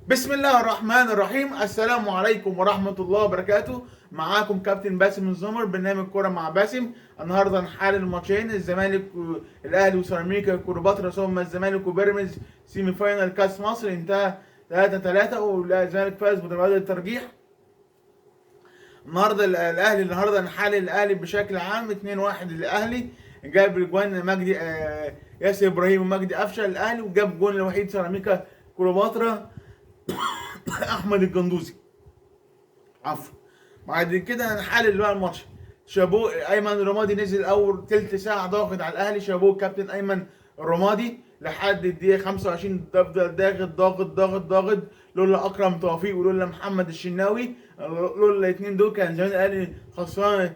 بسم الله الرحمن الرحيم. السلام عليكم ورحمة الله وبركاته. معاكم كابتن باسم الزمر، برنامج كرة مع باسم. النهارده هنحلل الماتشين، الزمالك الاهلي وسيراميكا كليوباترا، ثم الزمالك وبيراميدز semi final كاس مصر. انتهى 3-3 والزمالك فاز بضربات الترجيح. النهارده الاهلي، النهارده هنحلل الاهلي بشكل عام. 2-1 للاهلي، جاب الجوان مجدي ياسر ابراهيم ومجدي قفشه الاهلي، وجاب جون الوحيد سيراميكا كليوباترا احمد الجندوزي. عفوا. بعد كده هنحلل بقى الماتش. شابوه ايمن الرمادي، نزل اول تلت ساعة ضاغط على الاهلي. شابوه كابتن ايمن الرمادي لحد الدقيقة 25 تفضل ضاغط ضاغط ضاغط ضاغط، لولا اكرم توفيق ولولا محمد الشناوي، لولا الاثنين دول كان زمان الاهلي خسران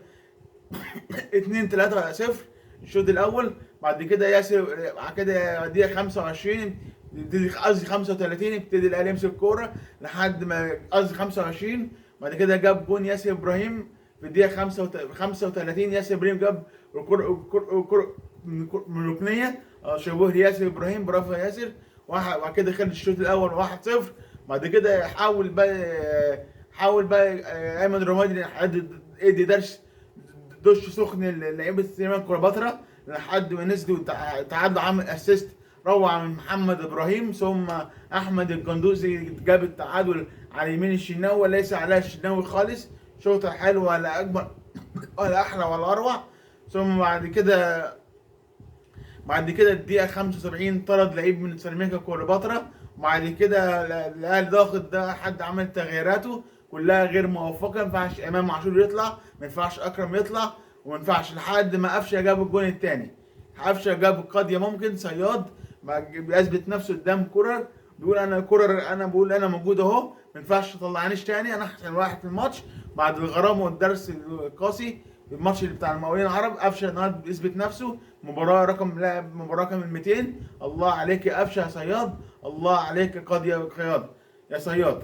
2-3-0 الشوط الاول. بعد كده ياسر، بعد كده الدقيقة 25، قصدي 35، ابتدي الاهلي يمسك الكورة لحد ما قصدي 25. بعد كده جاب جون ياسر ابراهيم في الدقيقة 35. ياسر ابراهيم جاب كرة من ركنيه، شابوه ياسر ابراهيم، برافو ياسر. وبعد كده خلص الشوط الاول 1-0. بعد كده حاول بقى ايمن رمادي ادي درس دش سخن لعيبة سيراميكا كليوباترا لحد ما نزلوا تعادلوا. عمل assist روعه من محمد ابراهيم، ثم احمد الجندوزي جاب التعادل على يمين الشناوي، وليس على الشناوي خالص. شوطه حلوة ولا اجمل ولا احلى ولا اروع. ثم بعد كده الدقيقة 75 طرد لعيب من سيراميكا كليوباترا. وبعد كده الاهلي ضاغط، ده حد عمل تغييراته كلها غير موفقة. ما ينفعش امام عاشور يطلع، ما ينفعش اكرم يطلع، وما ينفعش لحد ما قفشه جاب الجون الثاني. قفشه جاب القضية، ممكن صياد بيثبت نفسه قدام كورر، بيقول انا كورر، انا بقول انا موجود اهو، ما ينفعش تطلعنيش تاني، انا احسن واحد في الماتش. بعد الغرامة والدرس القاسي الماتش اللي بتاع المقاولين العرب، قفشه النهارده بيثبت نفسه. مباراة رقم لاعب، مباراة رقم 200. الله عليك يا قفشه يا صياد، الله عليك يا قاضي قياد يا صياد.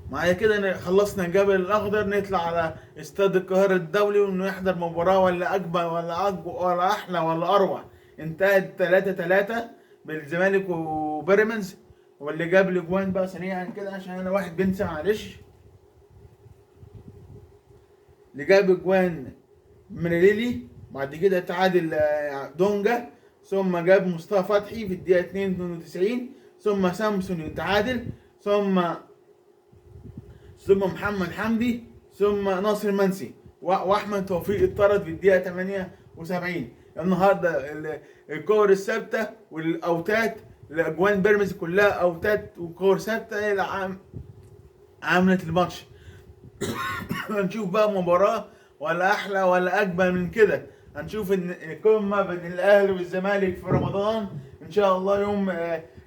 معايا كده خلصنا الجبل الاخضر، نطلع على استاد القاهرة الدولي ونحضر مباراة ولا اجمل ولا اقوى ولا احلى ولا اروع. انتهت 3-3 بالزمالك وبيراميدز. واللي جاب الاجوان بقى سريعا كده عشان انا واحد بنسى معلش، اللي جاب اجوان مريلي، بعد كده تعادل دونجا، ثم جاب مصطفى فتحي في الدقيقة 92، ثم سامسون يتعادل، ثم محمد حمدي، ثم ناصر منسي، واحمد توفيق اتطرد في الدقيقة 78. النهارده الكور الثابتة والاوتات، الاجوان بيراميدز كلها اوتات وكور ثابتة هي اللي عملت الماتش. هنشوف بقى مباراة ولا احلى ولا اجمل من كده. هنشوف ان القمه بين الاهلي والزمالك في رمضان ان شاء الله، يوم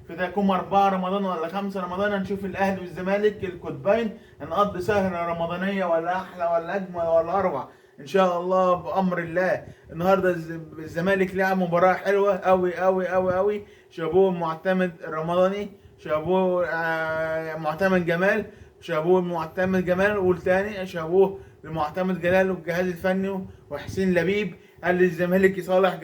في تكون 4 رمضان ولا 5 رمضان. هنشوف الاهلي والزمالك القطبين، هنقضي سهره رمضانيه ولا احلى ولا اجمل ولا اروع ان شاء الله بامر الله. النهارده الزمالك لعب مباراة حلوة قوي قوي قوي قوي. شابوه معتمد رمضاني، شابوه معتمد جمال، شابوه معتمد جمال، قول تاني شابوه المعتمد جلال والجهاز الفني وحسين لبيب. قال للزمالك يصالح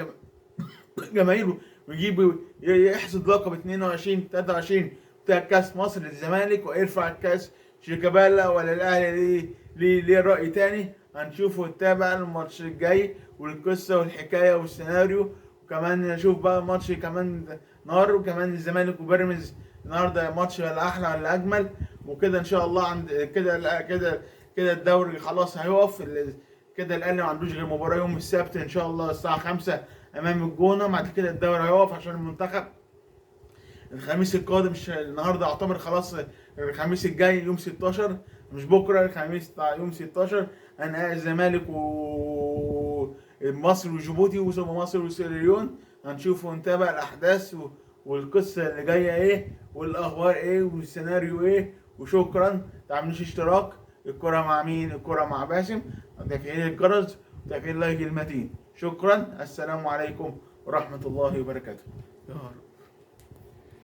جماهيره ويجيب يحصد لقب 22-23 بتاع كاس مصر للزمالك ويرفع الكاس شيكابالا. ولا الاهلي ليه راي تاني؟ هنشوفه ونتابع الماتش الجاي والقصه والحكاية والسيناريو. وكمان نشوف بقى ماتش كمان نار، وكمان الزمالك وبيراميدز النهارده ماتش ولا احلى ولا اجمل. وكده ان شاء الله عند كده كده كده الدوري خلاص هيقف كده. الاهلي ما عندوش غير مباراة يوم السبت ان شاء الله الساعة 5 امام الجونه. بعد كده الدوري هيقف عشان المنتخب الخميس القادم، مش النهارده اعتبر خلاص، الخميس الجاي يوم 16، مش بكره، الخميس بتاع يوم 16 هنلاقي الزمالك ومصر وجيبوتي وثم مصر وسيراليون. هنشوف ونتابع الاحداث والقصه اللي جاية ايه والاخبار ايه والسيناريو ايه. وشكرا، تعملوش اشتراك. الكرة مع مين؟ الكرة مع باسم. تفعيل الجرس وتفعيل لايك المتين. شكرا، السلام عليكم ورحمة الله وبركاته. يا رب.